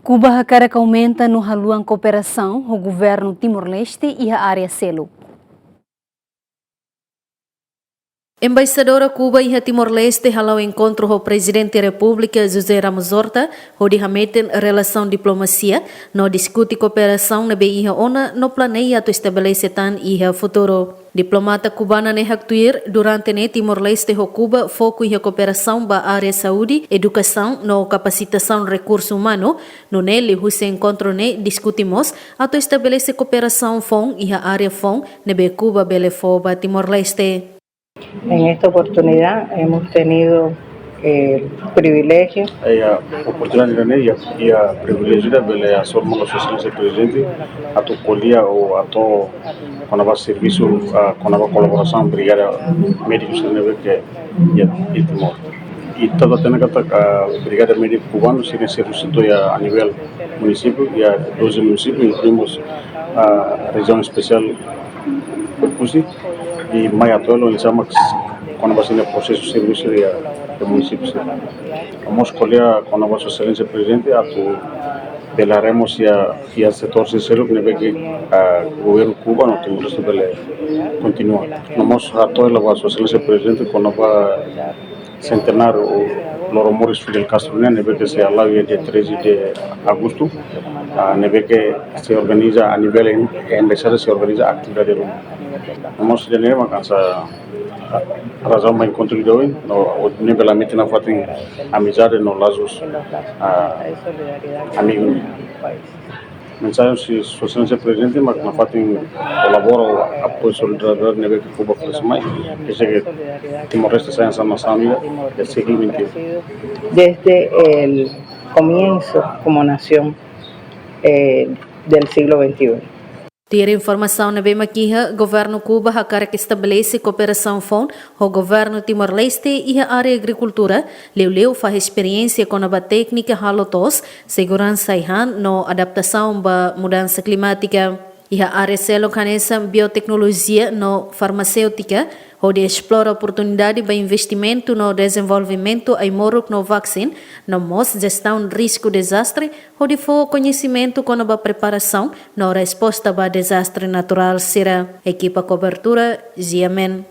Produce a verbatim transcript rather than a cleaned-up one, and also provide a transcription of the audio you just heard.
Kuba hakarak aumenta no haluan kooperasaun ho governu Timor-Leste iha área seluk. Embaixadora Kuba iha Timor-Leste hala'o enkontru ho Prezidente Repúblika José Ramos Horta, hodi hametin relasaun diplomasia, no diskute kooperasaun ne'ebé iha ona no planeia atu estabelese tan iha futuru. Diplomata kubana ne'e haktuir, durante ne'e Timor-Leste ho Kuba foku iha kooperasaun ba área saúde, edukasaun no kapasitasaun rekursu umanu, nune'e liuhusi enkontru ne'e diskute mós atu estabelese kooperasaun foun iha área foun ne'ebé Kuba bele fó ba Timor-Leste. En esta oportunidad hemos tenido el privilegio. Iha oportunidade ne'e, iha, iha priviléjiu ida bele hasoru malu Sua Exelénsia Prezidente atu ko'alia ou atu kona-ba servisu, ah, kona-ba kolaborasaun brigada médiku sira ne'ebé ke iha, iha Timor. I ita hatene katak, ah, brigada médiku kubanu sira servisu to'o iha nivel munisípiu, iha doze munisípiu, inkluimos, ah, rejiaun espesiál Oekusi, i mai atu halo oinsá mak kona-ba sira-nia prosesu servisu iha, iha munisípiu sira. Mós ko'alia kona-ba Sua Exelénsia Prezidente atu bele haree mós iha, iha setór sira seluk ne'ebé ke, ah, governu Kuba no Timor-Leste bele kontinua. No mós hato'o hela ba Sua Exelénsia Prezidente kona-ba sentenáriu loro moris Fidel Castro nian, ne'ebé ke sei hala'o iha dia treze de agostu, ah, ne'ebé ke sei organiza a nivel em-, embaixada sei organiza atividade ruma. Mós ida-ne'e mak hanesan, ah, razaun ba enkontru ida ohin, no, ne'e bele hametin nafatin amizade no lazus, ah, amigu nian. Mensajen husi Sua Exelénsia Prezidente mak nafatin kolabora, apoiu, solidariedade ne'ebé ke Kuba oferese mai, ese ke Timor-Leste sai hanesan nasaun ida iha siglo veintiuno. Desde el comienzo como nación, eh, del siglo veintiuno. Tuir informasaun ne'ebé mak iha, governu Kuba hakarak estabelese kooperasaun foun ho governu Timor-Leste iha área agrikultura, liuliu fahe esperiénsia kona-ba téknika halo to'os, seguransa ai-han no adaptasaun ba mudansa klimátika. Iha área seluk hanesan bioteknolojia no farmaséutika, hodi esplora oportunidade ba investimentu no dezenvolvimentu ai-moruk no vaksin, no mós jestaun risku dezastre, hodi fó koñesimentu kona-ba preparasaun no resposta ba dezastre naturál sira. Ekipa kobertura, G M N.